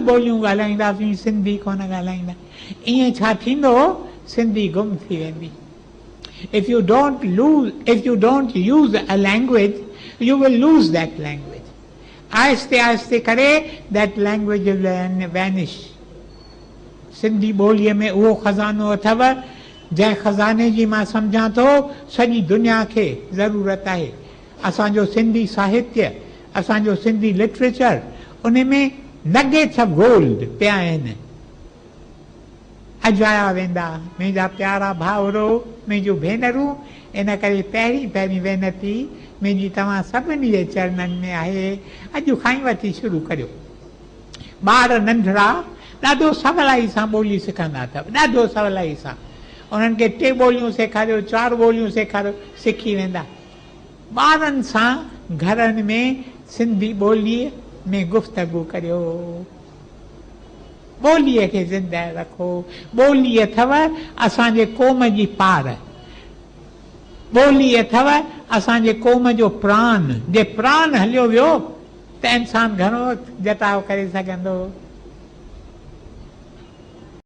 ٻوليون ڳالهائينداسين، سنڌي ڪونه ڳالهائيندا. ائين ڇا ٿيندو، سنڌي گم ٿي ويندي. If you don't lose, if you don't use a language, you will lose that language. آهستي آهستي ڪري that language will vanish. Sindhi ٻوليء ۾ اهو خزانو اٿو، جنهن خزاني جي مان سمجهان ٿو سڄي دنيا کي ضرورت آهي. اسان جو سنڌي ساهتيه، اسان جو سنڌي لٽريچر، ان ۾ نگيٽس آف گولڊ پيا آهن. اجايا ويندا. منهنجا پيارا ڀائرو، منهنجون ڀينرون، ان ڪري پهرين پهرين وينتي منهنجي توهان سڀني جي چرنن ۾ آهي، اڄ کان ئي وٺي شروع ڪريو. ٻار ننڍڙا ڏاڍو سولائي سان ٻولي سکندا اٿو، ڏاڍو سولائي سان. انهن کي ٽي ٻوليون سيکاريو، چار ٻوليون سيکاريو، سکي ويندا. ٻارن سان گهرن ۾ سنڌي ٻوليء ۾ گفتگو ڪريو. ٻوليء کي زندهه رکو. ٻولي اٿو اسان جي قوم جي پار. ٻولي اٿو اسان جي قوم جو پران. جي پران هليو ويو ته انسان گهڻو وقت جٽاء ڪري سگهندو.